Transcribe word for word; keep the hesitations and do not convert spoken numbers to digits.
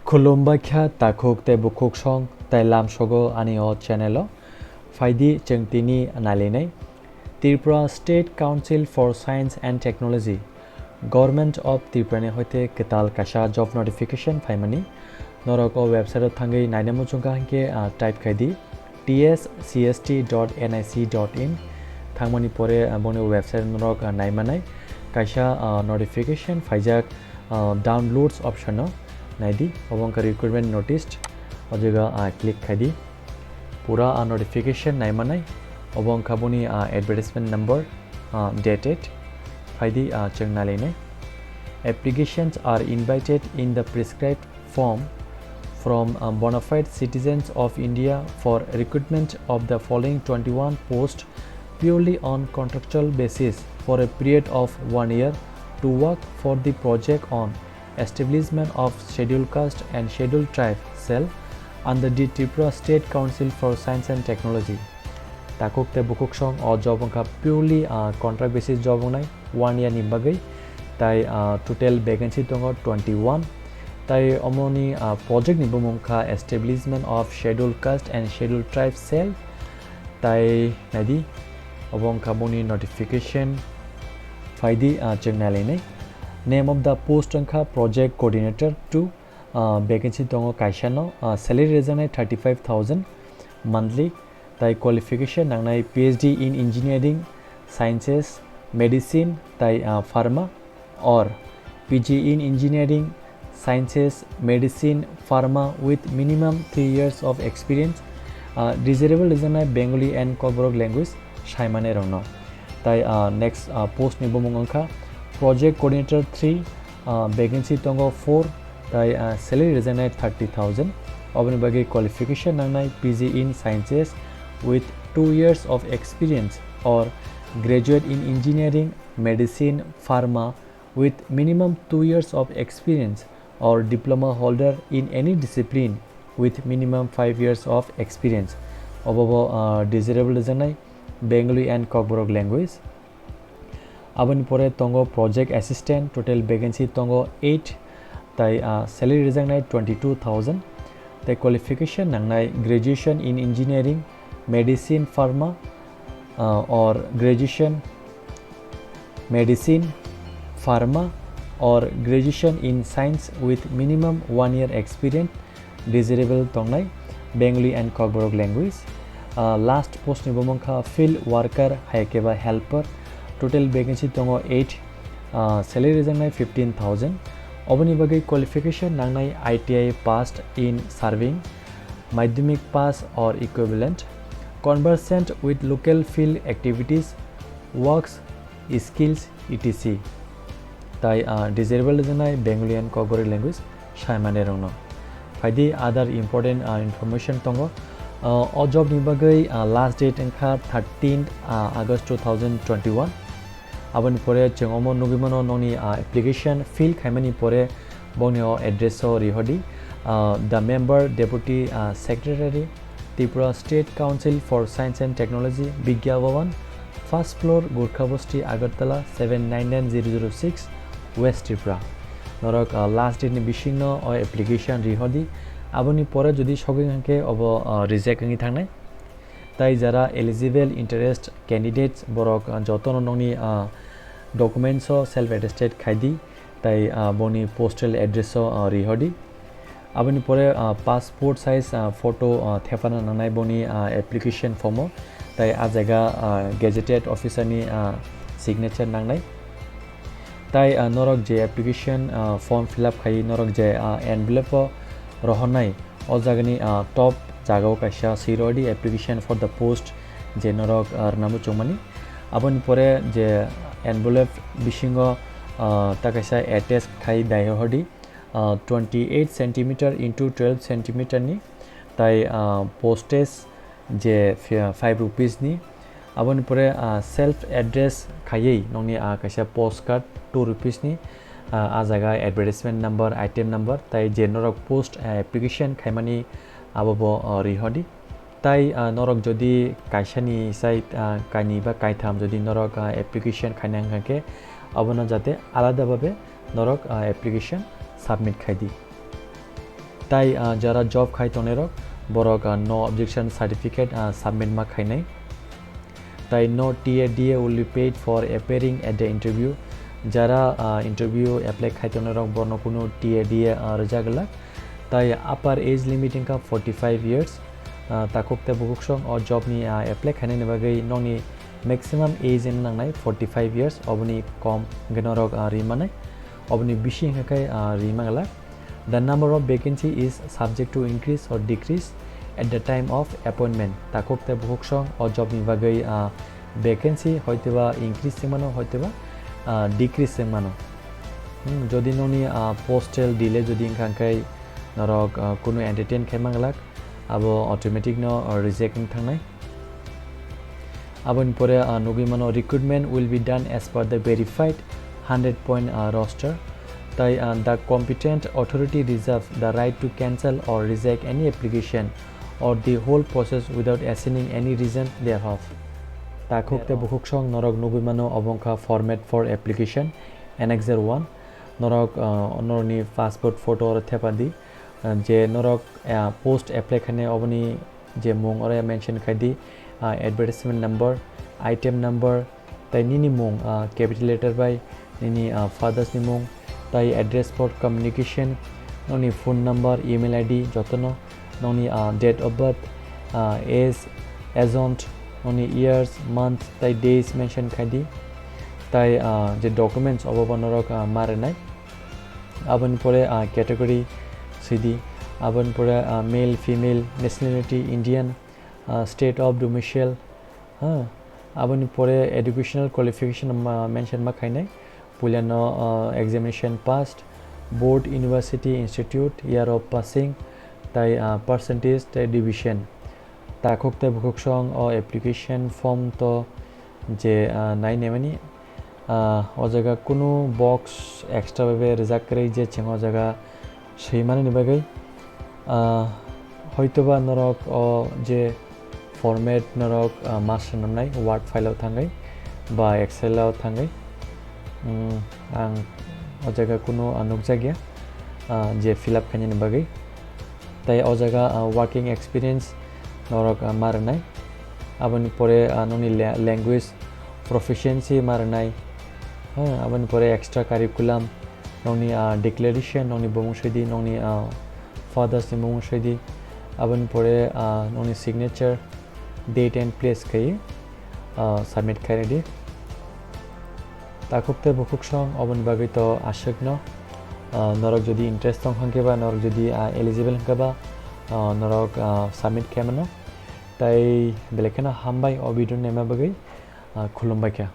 Khulumbai kha takhuk tei bukhuk song tei lamsogo ani o channel o. Phaidi chwng tini nailainai. Tripura State Council for Science and Technology, Government of Tripura ni hoite kwtal kaisa job notification phaimani. Norok o website o thangwi naina muchungkha hinkhe, ah, type khai di T S C S T dot N I C dot in. Thangmani pore, ah, boni website norok, ah, naimanai. Kaisa, ah, notification phaijak, ah, downloads option o naidi. Obo wngkha recruitment notice. O jaga, ah, click khai di. Pura, ah, notification naimanai. Obo wngkha boni, ah, advertisement number, ah, dated. Phaidi, ah, chwng nailainai. Applications are invited in the prescribed form from, uh, bona fide citizens of India for recruitment of the following twenty-one posts purely on contractual basis for a period of one year to work for the project on establishment of Scheduled Caste and Scheduled Tribe cell under the Tripura State Council for Science and Technology. Takhuk tei bukhuk song o job wngkha purely, ah, contract basis job wngnai, one year ni bagwi. Tai, ah, total vacancy tongo twenty-one. Tai omoni, ah, project ni bumung kha Establishment of Scheduled Caste and Scheduled Tribe Cell. Tai naidi, obo wngkha boni notification. Phaidi, ah, chwng nailainai. Name of the post wngkha Project Coordinator two. Ah, vacancy tongo kaisa no, ah, salary rwjaknai thirty-five thousand monthly. Tai qualification nangnai P H D in Engineering Sciences, Medicine, tai, ah, Pharma, or P G in Engineering Sciences, Medicine, Pharma with minimum three years of experience. Ah, desirable rwjaknai Bengali and Kokborok language saimanai rokno. Tai, ah, next, ah, post ni bumung wngkha Project Coordinator three, ah, vacancy tongo four, tai, ah, salary rwjaknai thirty thousand. Oboni bagwi qualification nangnai P G in Sciences with two years of experience or graduate in Engineering, Medicine, Pharma with minimum two years of experience or diploma holder in any discipline with minimum five years of experience. Obo bo, ah, desirable rwjaknai Bengali and Kokborok language. Aboni pore tongo Project Assistant, total vacancy tongo eight, tai, ah, salary rwjaknai twenty-two thousand, tai qualification nangnai Graduation in Engineering, Medicine, Pharma, ah, or Graduation, Medicine, Pharma, or Graduation in Science with minimum one year experience, desirable tongnai, Bengali and Kokborok language. Ah, last post ni bumung kha Field Worker, hai khe ba Helper. Total vacancy tongo eight, ah, salary rwjaknai fifteen thousand. Oboni bagwi qualification nangnai I T I passed in serving, madhyamik pass or equivalent, conversant with local field activities, works, skills, et cetera. Tai, ah, desirable rwjaknai Bengali and Kokborok language saimanai rokno. Phaidi other important, ah, information tongo. Ah, o job ni bagwi, ah, last date wngkha thirteenth, ah, August two thousand twenty-one. Aboni pore chwng omo nugwi mano nokni, ah, application fill khaimani pore bokni o address o rihordi, ah, The Member Deputy, ah, Secretary, Tripura State Council for Science and Technology, Bigya Bhavan, first floor, Gurkha Bosti, Agartala, seven nine nine zero zero six, West Tripura. Norok, ah, last date ni bisingno o application rihordi. Aboni pore jodi sogwi hwnkhe obo, ah, reject wngwi thangnai. Tai jara eligible interest candidates borok, ah, jotono nokni, ah, documents o self attested khaidi. Tai, ah, boni postal address o, ah, rihordi. Aboni pore, ah, passport size, ah, photo, ah, thepana nangnai boni, ah, application form o. Tai ah jaga, ah, gazetted officer ni, ah, signature nangnai. Tai, ah, norok je application, ah, form fill up khai norok je, ah, envelope o rohornai, o jagani, ah, top jaga o kaisa swi rodi application for the post je norok, ah, rwna muchungmani. Aboni pore je envelope bisingo, ah, ta kaisa attach khai dai hordi, ah, twenty eight centimeter into twelve centimeter ni, tai, ah, postage je fi-, five rupees ni. Aboni pore, ah, self address khaiwi nokni, ah, kaisa postcard two rupees ni, ah, ah jaga advertisement number, item number, tai je norok post, ah, application khaimani abo bo, ah, rihordi. Tai, ah, norok jodi kaisani sai, ah, kainwi ba kaitham jodi norok, ah, application khaina wngkha khe, abono jate alada babe norok, ah, application submit khaidi. Tai, ah, jara job khai tongnai rok, borok, ah, no objection certificate, ah, submit ma khainai. Tai no T A D A will be paid for appearing at the interview. Jara, ah, interview apply khai tongnai rok, borno kunu T A D A, ah, rwjak glak. Tai upper age limit wngkha forty-five years. Ah, takhuk tei bukhuk song o job ni, ah, apply khainani bagwi nokni maximum age wngna nangnai forty-five years, oboni kom hwnkhe norok, ah, ri manai, oboni bisi hwnkhe, ah, ri mangla. The number of vacancy is subject to increase or decrease at the time of appointment. Takhuk tei bukhuk song o job ni bagwi, ah, vacancy hoitoba increase wngmano, hoitoba, ah, decrease wngmano. Hmm, jodi nokni, ah, postal delay jodi wngkha hwnkhe norok, ah, kunu entertain khai manglak, abo automatic no, ah, reject wng thangnai. Aboni pore, ah, nugwi mano, recruitment will be done as per the verified hundred point, ah, roster. Tai, ah, the competent authority reserves the right to cancel or reject any application or the whole process without assigning any reason thereof. Takhuk tei bukhuk song norok nugwi mano, obo wngkha format for application, annexure one. Norok, ah, norokni passport photo oro thepa di, ah, je norok, ah, post apply khainai oboni je mung oro mention khai di, ah, advertisement number, item number, tai nini mung, ah, capital letter bai nini, ah, fathers ni mung, tai address for communication, nokni phone number, email I D jotono, nokni, ah, date of birth, ah, age, age, nokni years, month, tai days mention khai di, tai, ah, je documents obo bo norok, ah, ma rwnai. Aboni pore, ah, category sidi. Aboni pore, ah, male, female, nationality, Indian, ah, state of domicile, ha. Aboni pore educational qualification ma, mention ma khainai. Puilano, ah, examination passed, board, university, institute, year of passing, tai, ah, percentage, tai division. Takhuk tei bukhuk song o application form to je, ah, nai nemani, ah, o jaga kunu box extra bai bai rijak kwrwi je chwng o jaga swi manani bagwi, ah, hoitoba norok o je format norok, ah, ma swnamnai Word file o thangwi ba Excel o thangwi, mm, ang o jaga kunu, ah, nukjakya, ah, je fill up khainani bagwi. Tai o jaga, ah, working experience norok, ah, ma rwnai. Aboni pore, ah, nokni la-, language proficiency ma rwnai. Ha, aboni pore extra curriculum, nokni, ah, declaration, nokni bumung soi di, nokni, ah, fathers ni bumung soi di. Aboni pore, ah, nokni signature, date and place khai, ah, submit khai ridi. Takhuk tei bukhuk song oboni bagwi to aswkno, ah, norok jodi interest tong hwnkhe ba norok jodi, ah, eligible hwnkhe ba, ah, norok, ah, submit khai mano. Tai belai kheno hambai o video naima bagwi, ah, khulumbai kha.